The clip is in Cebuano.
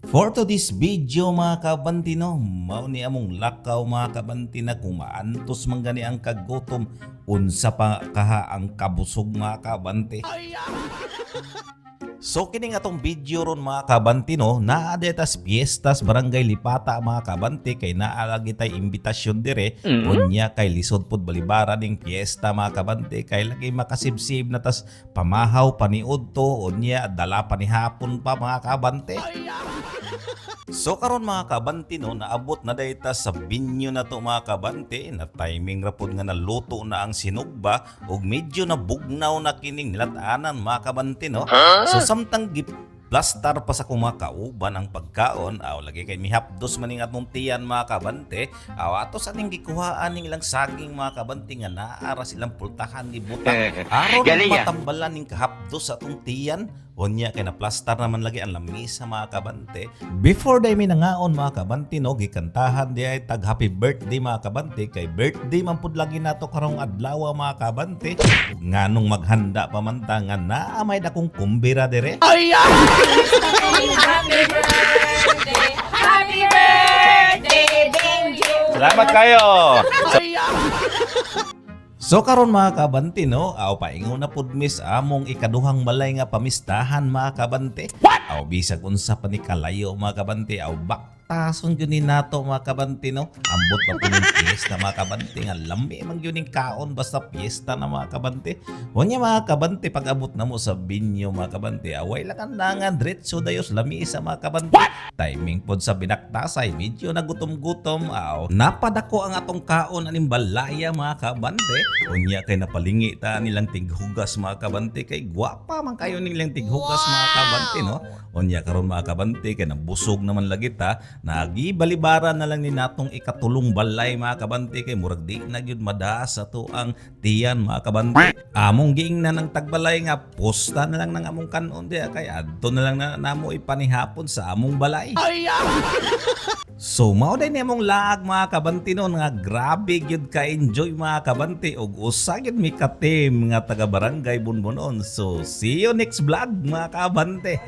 For today's video, mga kabanti, no, mao ni among lakaw, mga kabanti, na kung maantos man gani ang kagutom, unsa pa kaha ang kabusog, mga kabanti. So kining atong video ron, mga kabanti, no, naa tas piyestas Barangay Lipata, mga kabanti, kay naa lagi tay imbitasyon dire. Unya kay lisod pud balibara ning piyesta, mga kabanti, kay lagi makasibsib na tas pamahaw paniud to, unya dala pa ni hapon pa, mga kabante. So karon, mga kabanti, no, naabot na dayta sa binyo na to, mga kabante, na timing ra pud nga naluto na ang sinugba ug medyo nabugnaw na kining nilatanan, mga kabante, no. So samtang gi plastar pa sa akong mga kauban ang pagkaon, aw lagi kay mihapdos man ning atong tiyan, mga kabante, aw ato sa ning gikuhaan ning ilang saging, mga kabante, nga naa ra silang pultahan ni butang aron Galing, ah. matambalan ning kahapdos sa atong tiyan. Unya kay na-plastar naman lagi ang lamisa, mga kabante. Before day mi nangaon, mga kabante, no, gikantahan di ay tag happy birthday, mga kabante, kay birthday man pud lagi nato karong adlaw, mga kabante. Nganong maghanda pa man ta nga naa may dakong kumbira dire. Happy birthday! Happy birthday, Benjo! Salamat kayo. So karon, mga kabante, no, aw paingon na pud mis among ikaduhang balay nga pamistahan, mga kabante. What? Aw bisag unsa pa ni kalayo, mga kabante, aw baktason gyud ni nato, mga kabante, no. Ambot pa pud ning piyesta, mga kabante, nga lami man gyud ning kaon basta piyesta na, mga kabante. Unya, mga kabante, pag abot na mo sa binyo, mga kabante, away lang ang nangan diretso dayos lamisa, mga kabante. Timing pod sa binaktasay, medyo nagutom-gutom, aw napadako ang atong kaon aning balaya, mga kabante. Unya kay napalingi ta nilang tighugas, mga kabante, kay gwapa man kayo nilang tighugas, mga kabante, no. Unya karon, mga kabante, kay nabusog naman lagi ta, nagibalibaran na lang ni natong ikatulong balay, mga kabante, kay murag di na gyud madaas ato ang tiyan, mga kabante. Among giingnan ng tagbalay nga posta na lang ng among kanon diya kay adto na lang na namo ipanihapon sa among balay. So mao day ni among laag, mga kabanti, no, nga grabe gyud ka-enjoy, mga kabante, ug usa gyud mi ka team nga taga Barangay Bunbunon. So see you next vlog, mga kabante.